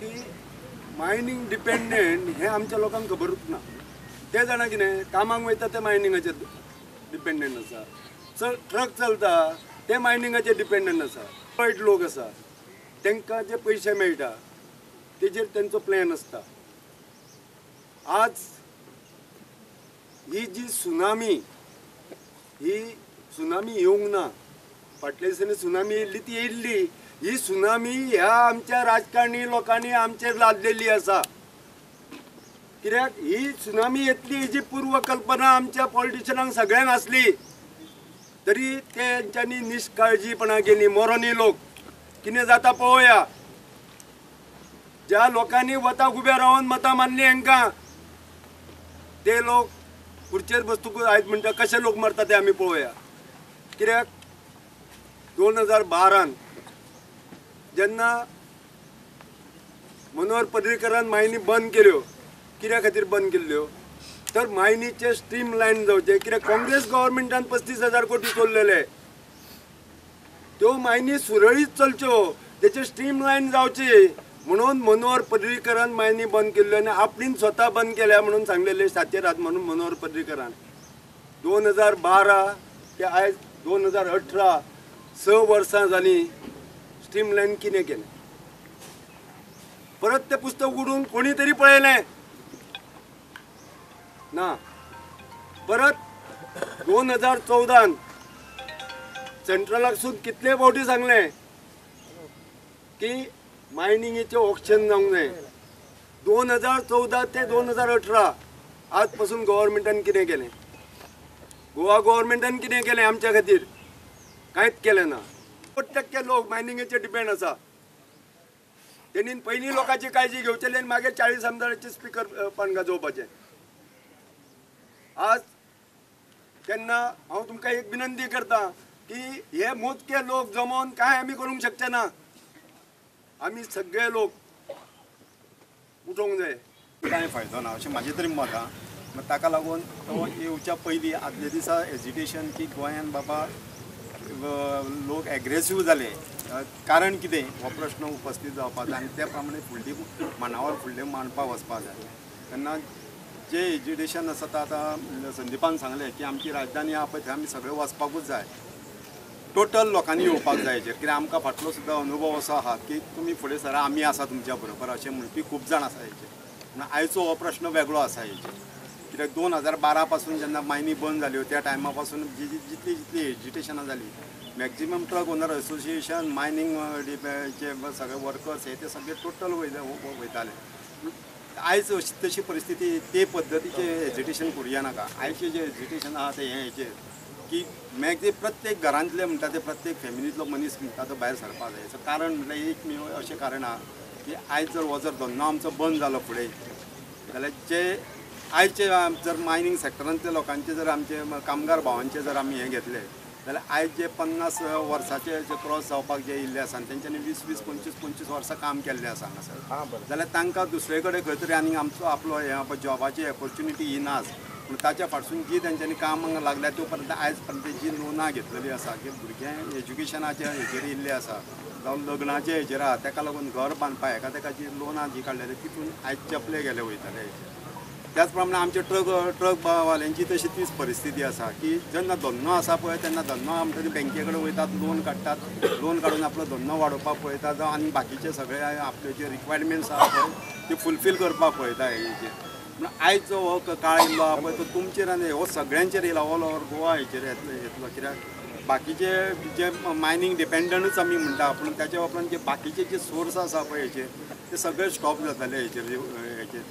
की mining dependent हें आमच्या लोकांक खबरूच ना. ते जाणा कितें कामाक वयता ते मायनिंगाचेर डिपेंडंट आसा, ट्रक चलता ते मायनिंगाचेर डिपेंडंट आसा. वायट लोक आसा तांकां जे पयशे मेळटा तेजेर तेंचो प्लॅन आसता. आज ही जी सुनामी, ही सुनामी येवंक ना. फाटल्या दिसांनी सुनामी येयल्ली ती येयल्ली. ही सुनामी ह्या आमच्या राजकारणी लोकांनी आमचेर लादलेली आसा. कित्याक ही सुनामी येतली ही जी पूर्वकल्पना आमच्या पॉलिटिशनांक सगळ्यांक आसली तरी तेंच्यांनी निष्काळजीपणा केली. मोरोनी लोक कितें जाता पळोवया. ज्या लोकांनी वता उब्या रावन मतां मारली हांकां ते लोक खुर्चेर बसतकूच आयज म्हणटा कशे लोक मरता ते आमी पळोवया. कित्याक 2012 जेन्ना मनोहर पर्रीकरान मायनी बंद केल्यो, कित्या खातीर बंद केल्ल्यो तर मायनीचे स्ट्रीम लायन जावचे. कित्याक काँग्रेस गव्हर्मेंटान 35,000 कोटी चोरलेले, त्यो मायनी सुरळीत चलच्यो तेचे स्ट्रीम लायन जावची म्हणून मनोहर पर्रीकरान मायनी बंद केल्ल्यो आनी आपणेन स्वता बंद केल्या म्हणून सांगलेले सातेर हात म्हणून मनोहर पर्रीकरान. 2012 ते आयज 2018 6 वर्सां जालीं स्ट्रीम लायन कितें केलें. परत तें पुस्तक उडून कोणी तरी पळयलें ना. परत 2014 सेंट्रलाकसून कितले फावटी सांगलें की मायनिंगेचें ऑक्शन जावंक जाय. 2014 ते 2018 आज पासून गव्हर्मेंटान कितें केलें, गोवा गव्हर्मेंटान कितें केलें आमच्या खातीर? कांयच केलें ना. 90% लोक मायनिंगेचेर डिपेंड आसा. तेणीन पयलीं लोकांची काळजी घेवचेली आनी मागीर 40 आमदाराचे स्पिकर पान गाजोवपाचें. आज तेन्ना हांव तुमकां एक विनंती करता की हे मोजके लोक जमोवन कांय आमी करूंक शकचे ना. आमी सगळे लोक उठोवंक जाय. कांय फायदो ना अशें म्हाजें तरी मत आहा. ताका लागून तो येवच्या पयलीं आदल्या दिसा एजिटेशन की गोंयान बाबा लोक एग्रेसीव जाले कारण कितें हो प्रश्न उपस्थित जावपाक जाय आनी त्या प्रमाणे फुडली मांडावर फुडले मांडपाक वचपाक जाय. तेन्ना जे एजिटेशन आसा ते आतां संदीपान सांगलें की आमची राजधानी आहा पळय थंय आमी सगळे वचपाकूच जाय, टोटल लोकांनी येवपाक जाय हेचेर. कित्याक आमकां फाटलो सुद्दां अनुभव असो आहा की तुमी फुडें सरा आमी आसा तुमच्या बरोबर अशें म्हणपी खूब जाण आसा हेचेर. पूण आयचो हो प्रश्न वेगळो आसा हेचेर. कित्याक 2012 पासून जेन्ना मायनी बंद जाल्यो त्या टायमा पासून जी जितली जितली एजिटेशनां जाली maximum truck owner association mining जे सगळे वर्कर्स हे ते सगळे टोटल वयताले. आयज तशी परिस्थिती ते पद्दतीचें एजिटेशन करुया नाका. आयचें जें एजिटेशन आहा तें हें हेचेर की मॅक्झिमम प्रत्येक घरांतले म्हणटा ते प्रत्येक फॅमिलींतलो मनीस म्हणटा तो भायर सरपाक जाय. हेचो कारण म्हटल्यार एकमेव अशें कारण आहा की आयज जर हो जर धंदो आमचो बंद जालो फुडें जाल्यार जे आयचे जर मायनींग सॅक्टरांतल्या लोकांचे जर आमचे कामगार भावांचे जर आमी हें घेतले जाल्यार आयज जे 50 वर्साचे जे क्रॉस जावपाक जे येयल्ले आसा आनी तेंच्यांनी 20, 20, 25, 25 वर्सां काम केल्लें आसा हांगासर, जाल्यार तांकां दुसरे कडेन खंय तरी आनी आमचो आपलो हें जॉबाची ऑपॉर्च्युनिटी ही नाच. पूण ताच्या फाटसून जी तेंच्यांनी कामाक लागल्या त्यो पर्यंत आयज पर्यंत जी लोनां घेतलेली आसा की भुरगें एज्युकेशनाच्या हेजेर येयल्ले आसा जावं लग्नाचे हेजेर आहा तेका लागून घर बांदपाक हेका तेका जी लोनां जी काडलेली तितून आयज चपले गेले वयताले हेचेर. त्याच प्रमाणे आमचे ट्रक वाल्यांची तशी तीच परिस्थिती आसा की जेन्ना धंदो आसा पळय तेन्ना धंदो आमचे बँके कडेन वयतात, लोन काडटात, लोन काडून आपलो धंदो वाडोवपाक पळयता जावं आनी बाकीचे सगळे आपले जे रिक्वायरमेंट्स आहा पळय ते फुलफील करपाक पळयता हेचेर. पूण आयज जो हो काळ येयल्लो आहा पळय तो तुमचेर आनी हो सगळ्यांचेर येयला, ऑल ओवर गोवा हेचेर येतलो. कित्याक बाकीचे जे मायनींग डिपेंडंटूच आमी म्हणटा पूण ताच्या उपरांत जे बाकीचे जे सोर्स आसा पळय हेचेर ते सगळे स्टॉप जाताले हेचेर हेचेर.